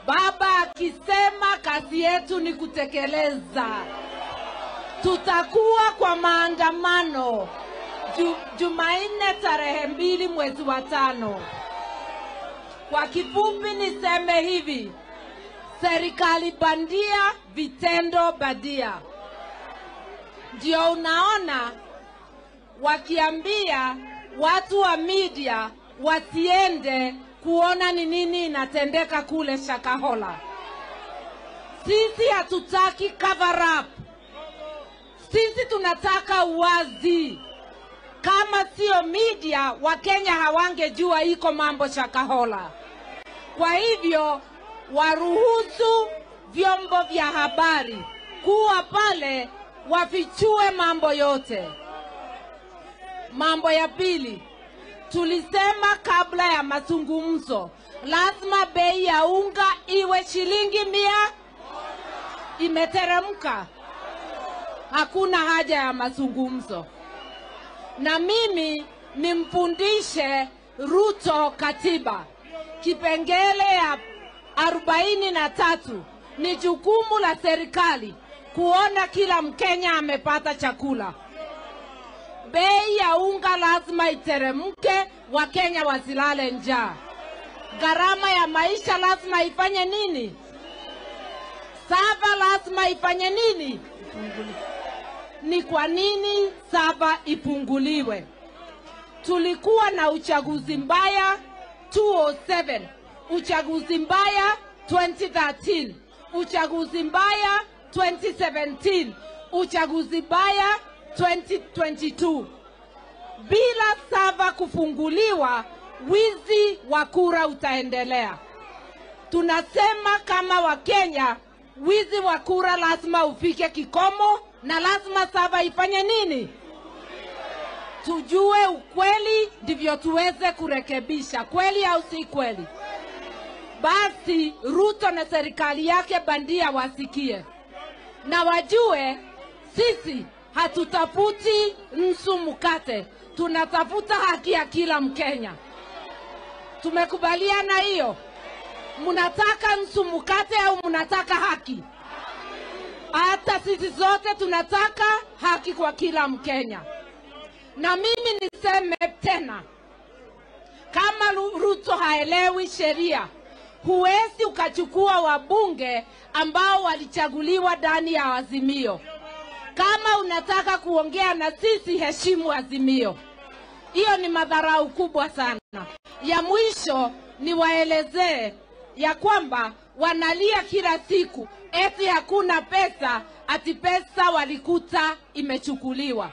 Baba akisema kazi yetu ni kutekeleza. Tutakuwa kwa maandamano Jumanne tarehe 2 mwezi wa 5. Kwa kifupi niseme hivi, serikali bandia, vitendo badia. Ndio unaona wakiambia watu wa media wasiende kuona ni nini inatendeka kule Shakahola. Sisi hatutaki cover up. Sisi tunataka uwazi. Kama sio media, Wakenya hawangejua iko mambo Shakahola. Kwa hivyo waruhusu vyombo vya habari kuwa pale, wafichue mambo yote. Mambo ya pili, tulisema kabla ya mazungumzo lazima bei ya unga iwe shilingi 100. Imeteremka. Hakuna haja ya mazungumzo. Na mimi nimfundishe Ruto katiba. Kipengele ya 43 ni jukumu la serikali kuona kila Mkenya amepata chakula. Bei ya unga lazima iteremke, Wakenya wasilale njaa. Gharama ya maisha lazima ifanye nini? Sava lazima ifanye nini? Ni kwa nini sava ipunguliwe? Tulikuwa na uchaguzi mbaya 2007, uchaguzi mbaya 2013, uchaguzi mbaya 2017, uchaguzi mbaya 2022. Bila sava kufunguliwa, wizi wa kura utaendelea. Tunasema kama Wakenya, wizi wa kura lazima ufike kikomo na lazima sava ifanye nini? Tujue ukweli ndivyo tuweze kurekebisha. Kweli au si kweli? Basi Ruto na serikali yake bandia wasikie na wajue sisi hatutafuti nusu mkate, tunatafuta haki ya kila Mkenya. Tumekubaliana hiyo? Mnataka nusu mkate au mnataka haki? Hata sisi zote tunataka haki kwa kila Mkenya. Na mimi niseme tena, kama Ruto haelewi sheria, huwezi ukachukua wabunge ambao walichaguliwa ndani ya Azimio. Kama unataka kuongea na sisi, heshimu Azimio. Hiyo ni madharau kubwa sana. Ya mwisho niwaelezee ya kwamba wanalia kila siku eti hakuna pesa, ati pesa walikuta imechukuliwa.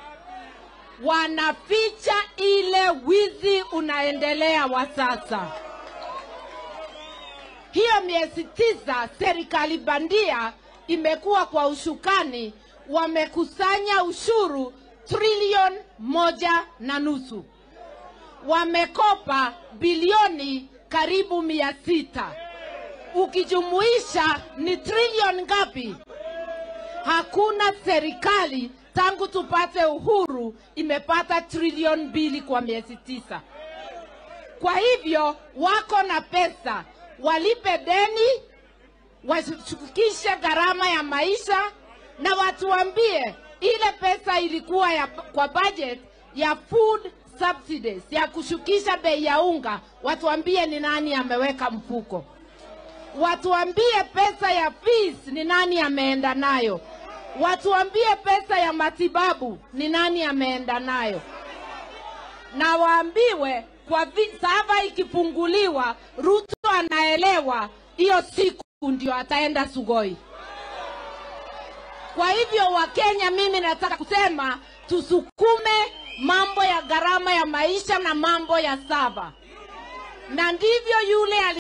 Wanaficha ile wizi unaendelea wa sasa. Hiyo miezi 9 serikali bandia imekuwa kwa ushukani, wamekusanya ushuru trilioni 1.5. Wamekopa bilioni karibu 600. Ukijumuisha ni trilioni ngapi? Hakuna serikali tangu tupate uhuru imepata trilioni 2 kwa miezi 9. Kwa hivyo wako na pesa, walipe deni, washukishe gharama ya maisha, na watuambie ile pesa ilikuwa ya, kwa budget ya food subsidies, ya kushukisha bei ya unga, watuambie ni nani ameweka mfuko. Watuambie pesa ya fees ni nani ameenda nayo. Watuambie pesa ya matibabu ni nani ameenda nayo. Na waambiwe kwa sava ikifunguliwa, Ruto anaelewa hiyo siku ndio ataenda Sugoi. Kwa hivyo Wakenya, mimi nataka kusema tusukume mambo ya gharama ya maisha na mambo ya sava. Na ndivyo yule